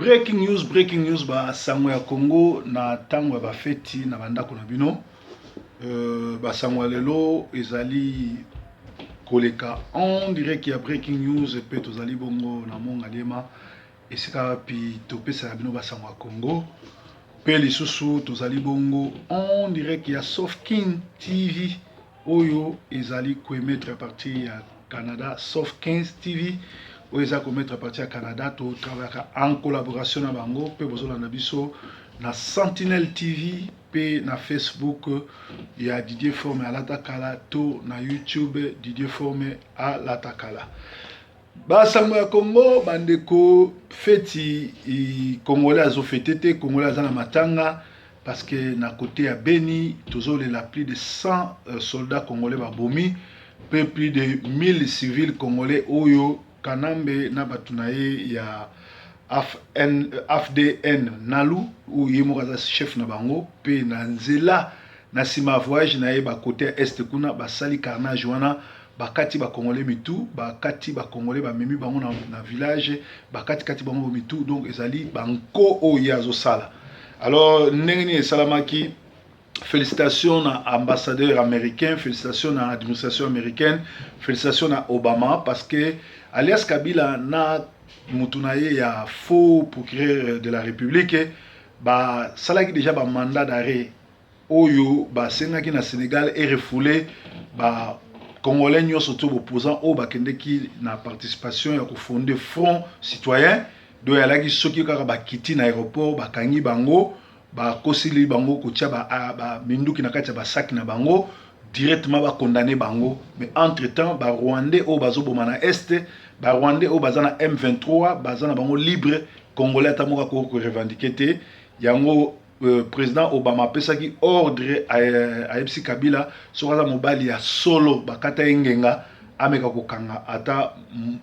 Breaking news, breaking news, ba sango ya Congo na tango ya ba feti na bandako na bino. Ba sango ya lelo ezali koleka en direct ya breaking news pe tozali bongo na Mont Ngaliema esika wapi topesaka bino ba sango ya Congo pe lisusu tozali bongo en direct ya Soft King TV oyo ezali koemettre à partir ya Canada. Soft 15 TV oyo eza komettre à partir ya Canada, totravaillaka en collaboration na bango mpe bozolanda biso na Sentinelle TV mpe na Facebook ya Didier Forme Alata Kala to na YouTube Didier Forme Alata Kala. Basango ya Congo, bandeko, feti congolais azofete te, congolais aza na matanga parce que na côté ya Beni tozolela plus de 100 soldats congolais babomi mpe plus de 1000 civils congolais oyo Kanambe na bato na ye ya AFDN Nalu, oyo ye moko aza chef na bango, mpe na nzela na nsima ya voyage na ye bakote ya Est kuna basali carnage wana. Bakati bacongolais mitu, bakati bacongolais, bamemi bango na village, bakati kati bango mitu. Donc ezali banko oyo ye azosala. Alors ndenge nini esalamaki? Félicitations na ambassadeur américain, félicitations na administration américaine, félicitations na Obama, parce que alias Kabila na mutu na ye ya faux procureur de la République basalaki déjà bamandat d'arrêt oyo basengaki na Sénégal e refoulé bacongolais nyonso to boposant oyo bakendeki na participation ya kofonder Front citoyen. Do eyalaki soki kaka bakiti na aéroport, bakangi bango, bakosili bango kotia baminduki na kati ya basaki na bango, directement bakondane bango. Mais entre temps barwandais oyo bazoboma na Est, barwandais oyo baza na M23, baza na bango libre. Congolais ata moko akoki korevendiquer te yango. Président Obama apesaki ordre, ayebisi Kabila soki aza mobali ya solo, bakata ye ngenga, ameka kokanga ata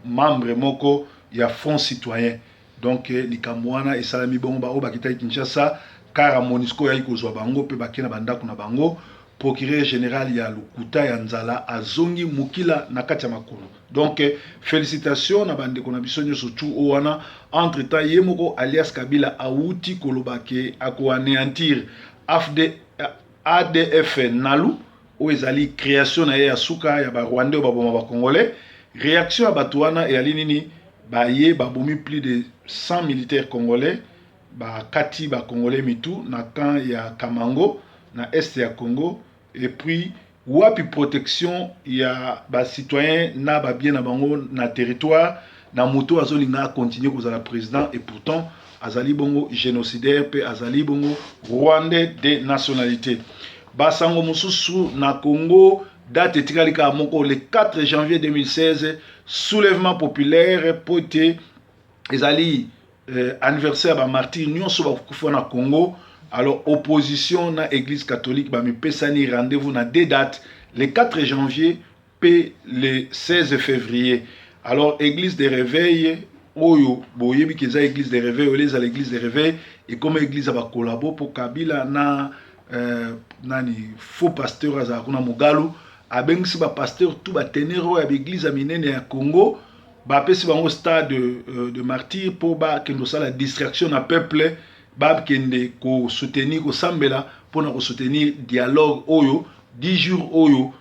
membre moko ya Front citoyen. Donc likambo wana esalami bongo. Baoyo bakitaki Kinshasa, car ya MONUSCO oyaki kozwa bango mpe bakei na bandako na bango. Procureur général ya lokuta ya nzala azongi mokila na kati ya makolo. Donc félicitation na bandeko na biso nyonso tu oyo wana. Entre temps ye moko alias Kabila awuti koloba ke akoanéantir ADF Nalu oyo ezali création na ye ya suka ya barwandais oyo baboma bacongolais. Réaction ya bato wana eyali nini? Baye babomi plus de 100 militaires congolais, bakati bacongolais mitu na camp ya Kamango na Est ya Congo. Et puis wapi protection ya bacitoyen na babien na bango na territoire na moto azolinga acontinue kozala président? Et pourtant azali bongo génocidaire mpe azali bongo rwandais de nationalité. Basango mosusu na Congo, date etikali kaka moko, le 4 janvier 2016, soulèvement populaire, po ete ezali anniversaire ya bamartyrs nyonso bakufa na Congo. Alors opposition na Église catholique bamipesani rendez-vous na deux dates, le 4 janvier mpe le 16 février. Alors église de réveil oyo boyebi ke eza église de réveil, oyo ezala église de réveil ekoma église ya bakolabo, mpo Kabila na nani, faux pasteur azala kuna Mogalu, abengisi bapasteur tout bateneur oyo ya baeglise ya minene ya Congo, bapesi bango stade de martyr mpo bakende kosala distraction na peuple, bakende kosoutenir, kosambela mpona kosoutenir dialogue oyo 10 jours oyo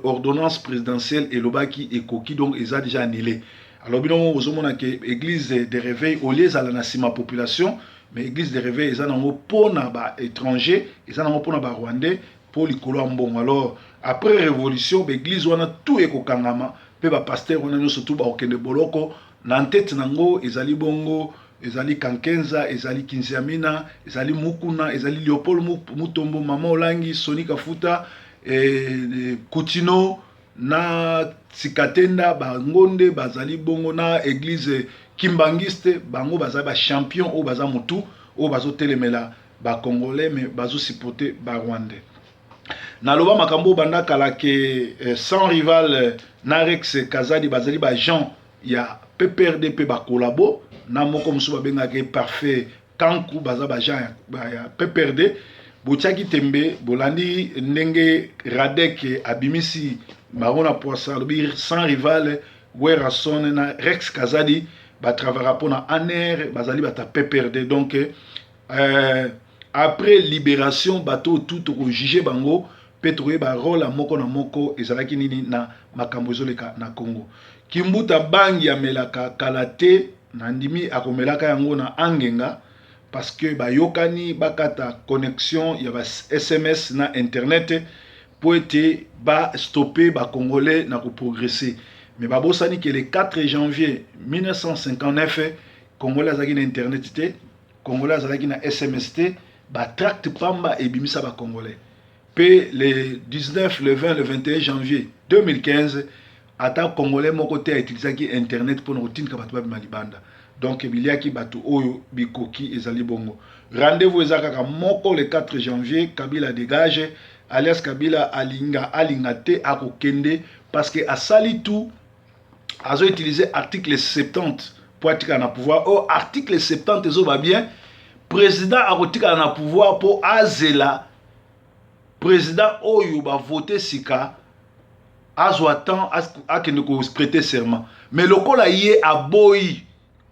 ordonnance présidentielle elobaki ekoki. Donc eza déjà annulé. Alors bino moko bozomona ke église de réveil, au lieu ezala na nsima population, mais église de réveil eza nango mpona baétranger, eza nango mpona barwandais, mpo likolo ya mbongo. Alors après révolution, baeglise wana tout ekokangama mpe bapasteur wana nyonso tu bakokende boloko. Na ntete nango ezali bongo, ezali Kankenza, ezali Kinziamina, ezali Mukuna, ezali Léopold Mutombo, Mama Olangi, Soni Kafuta, Kutino na Sikatenda. Bango nde bazali bongo na église kimbangiste. Bango bazali bachampion oyo baza motu oyo bazotelemela bacongolais mais bazosupporte barwandais. Naloba makambo oyo banda kala ke Sans Rival na Rex Kazadi bazali baagent ya PPRD mpe bakolabo na moko mosusu babengaka Parfait Kanku, baza baagent ya PPRD. Botiaki tembe, bolandi ndenge Radek abimisi bango na poisa, alobi Sans Rival, Werason na Rex Kazadi Batravaka mpona ANR, bazali bato ya PPRD. Donc après libération, bato oyo tu tokojuge bango mpe tokoyeba role ya moko na moko ezalaki nini na makambo ezoleka na Congo. Kimbuta bangi amelaka kala te, nandimi akomelaka yango na Angenga, parce que bayokani bakata connexion ya ba SMS na internet mpo ete bastoppe Bacongolais na koprogresse. Mais babosani ke le 4 janvier 1959, Congolais azalaki na internet te, Congolais azalaki na SMS te, batract pamba ebimisa Bacongolais. Mpe le 19, le 20, le 21 janvier 2015, ata Congolais moko te autilisaki internet mpona kotindika bato babima libanda. Donc biliaki bato oyo bikoki ezali bongo. Rendez-vous eza kaka moko, le 4 janvier. Kabila dégage. Alias Kabila, alinga alinga te, akokende, parce que asali tout, azoutiliser article 70 mpo atikala na pouvoir. Oyo article 70 ezoba bien, président akotikala na pouvoir mpo azela président oyo bavote sika azwa temps akende koprêter serment. Mais lokola ye aboyi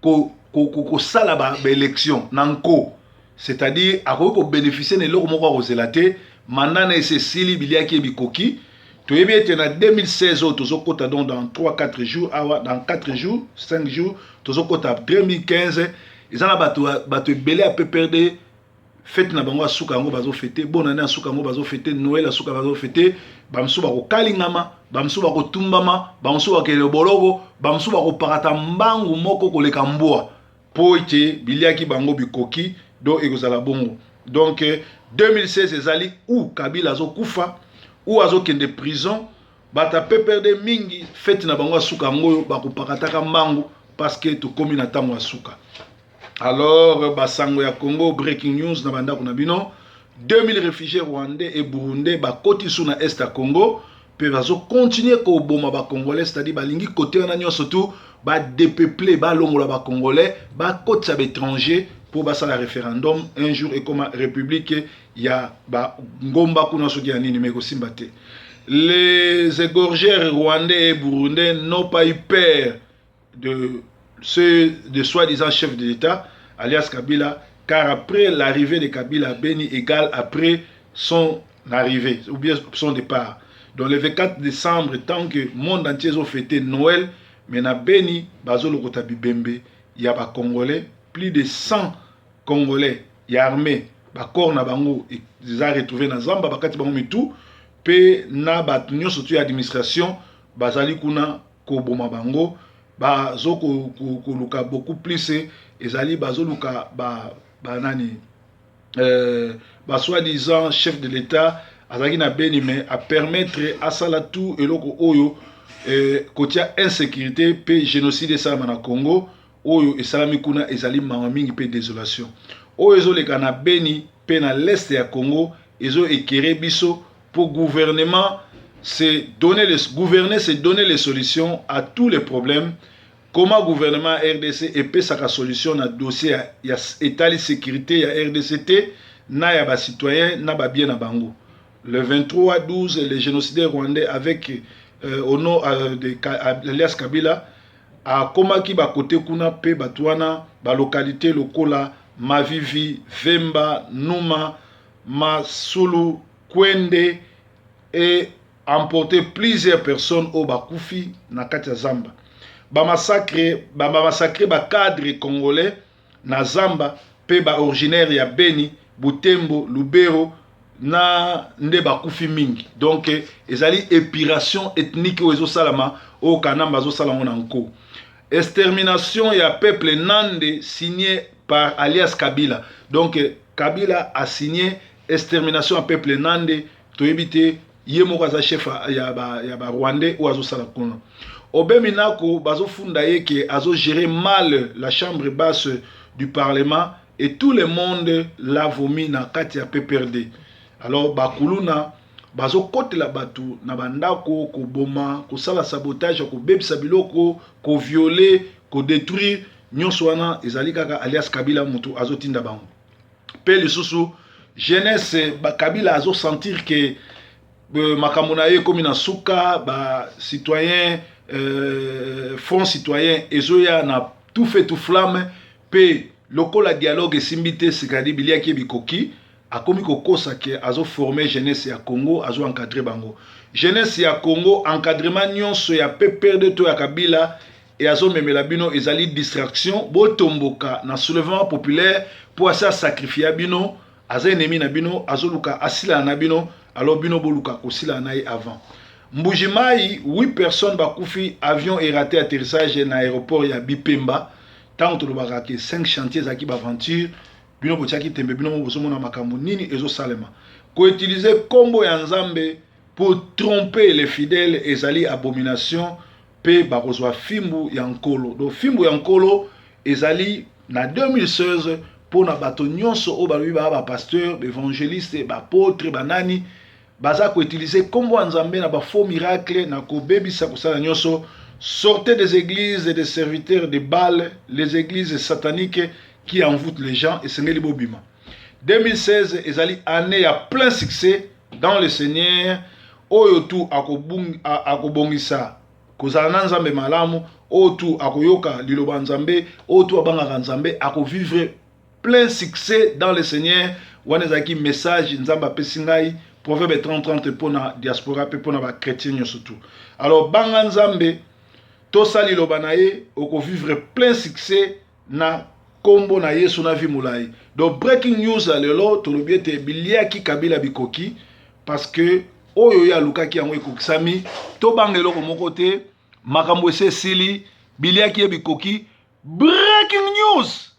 kosala baélection na nko, c'est-à-dire akoki kobénéficie na eloko moko, akozela te. Mandat na ese esili, biliaki ye bikoki. Toyebi ete na 2016 oyo tozokɔta, donc dans 3 4 jours awa, dans 4 jours, 5 jours, tozokɔta 2015. Eza na bato ebele ya PPRD, fête na bango asuka yango bazofete, bonne année asuka yango bazofete, Noël asuka bazofete. Bamosusu bakokalingama, bamosusu bakotumbama, bamosusu bakende boloko, bamosusu bakopakata mbangu moko koleka mbwa, mpo ete biliaki bango bikoki. Donc ekozala bongo. Donc 2016 ezali ou Kabila azokufa ou azokende prison. Bato ya PPRD mingi, fête na bango asuka yango oyo, bakopakataka mbangu, parce que tokómi na ntango ya suka. Alors, basango ya Congo Breaking News na bandako na bino: 2000 réfugiés rwandais et burundais bakoti su na est ya Congo mpe bazokontinue koboma Bacongolais, c'est-à-dire balingi kote wana nyonso tu badépeuple, balongola Bacongolais, bakotisa baétranger mpo basala référendum un jour ekoma république ya bangomba kuna soki ya nini. Me ekosimba te. Les égorgeurs rwandais et burundais n'ont pas eu peur de ceux de soi-disant chef de l'État, alias Kabila, car après l'arrivée de Kabila à Beni égale après son arrivée ou bien son départ. Donc le 24 décembre, tant que monde entier a fêté Noël, mais na Beni, bazolokota bibembe, il y a ba Congolais, plus de 100 Congolais, il y a armée, ba corps na bango, ils ont retrouvé na zamba, bakati bango mitu, pe na bato nyonso tu ya administration, bazali kuna koboma bango. Bazo koluka beaucoup plus, ezali bazoluka banani, ba soi-disant chef de l'État azalaki na Beni, mais apermettre asala tout eloko oyo kotia insécurité mpe génocide esalama na Congo. Oyo esalami kuna ezali mawa mingi mpe désolation. Oyo ezoleka na Beni mpe na l'est ya Congo ezo éclairer biso pour gouvernement, c'est donner les, gouverner, c'est donner les solutions à tous les problèmes. Comment gouvernement RDC epesaka solution na dossier ya etali sécurité ya RDC te, na ya bacitoyen na babien na bango? Le 23 12, les génocidaires rwandais avec au nom de alias Kabila akomaki bakote kuna mpe bato wana, balokalité lokola Mavivi, Vemba, Numa, Masulu, Kwende, et emporté plusieurs personnes oyo bakufi na kati ya zamba. Bamassacre bacadre congolais na zamba mpe baoriginaire ya Beni, Butembo, Lubero na nde bakufi mingi. Donc ezali épuration ethnique oyo ezosalama, oyo Kanamba azosala yango na nko. Extermination ya peuple nande signé par alias Kabila. Donc Kabila a signé extermination ya peuple nande. Toyebi te, ye moko aza chef ya Barwandais oyo azosala kuna. Aubin Minaku, bazofunda ye ke azogérer mal la chambre basse du parlement et tout le monde l'a vomi na kati ya PPRD. Alors bakuluna bazokotela bato na bandako, koboma, kosala sabotage, kobebisa biloko, kovioler, kodétruire. Nyonso wana ezali kaka alias Kabila moto azotinda bango. Mpe lisusu jeunesse, Kabila azosentir ke makambo na ye ekomi na suka. Bacitoyen, front citoyen ezoya na Tout feu tout flamme. Mpe lokola dialogue esimbi te, c'est-à-dire biliaki ye bikoki, akomi kokosa ke azoforme jeunesse ya Congo, azo encadre bango. Jeunesse ya Congo, encadrement nyonso ya PPRD to ya Kabila e azomemela bino ezali distraction. Botomboka na soulèvement populaire mpo asi asacrifia bino, aza ennemi na bino, azoluka asilana na bino. Alors bino boluka kosilana na ye avant. Mbuji-Mayi, 8 personnes bakufi, avion eraté atterrissage na aéroport ya Bipemba. Ntango tolobaka ke 5 chantier ezalaki baaventure, bino botiaki tembe. Bino mo bozomona makambo nini ezosalema. Koutiliser nkombo ya Nzambe pour tromper les fidèles ezali abomination, mpe bakozwa fimbu ya Nkolo. Donc fimbu ya Nkolo ezali na 2016 mpona bato nyonso oyo balobi baa bapasteur, baévangéliste, baapôtre, banani baza koutiliser nkombo ya Nzambe na bafaux miracle, na kobebisa, kosala nyonso. Sortez des églises et des serviteurs de Baal, les églises sataniques qui envoûtent les gens. Esengeli bobima. 2016 ezali année ya plein succès dans le Seigneur. Oyo tu akobongisa kozala na Nzambe malamu, oyo tu akoyoka liloba Nzambe, oyo tu abangaka Nzambe, akovivre plein succès dans le Seigneur. Wana ezalaki message Nzambe apesi ngai, Proverbe 30 30, mpona diaspora mpe mpona bachrétien nyonso tu. Alors banga Nzambe, tosala liloba na ye, okovivre plein succès na nkombo na Yesu, na vie molai. Donc breaking news ya lelo, tolobi ete biliaki Kabila bikoki, parce que oyo ye alukaki yango ekokisami. Tobanga eloko moko te, makambo esi esili, biliaki ye bikoki. Breaking news.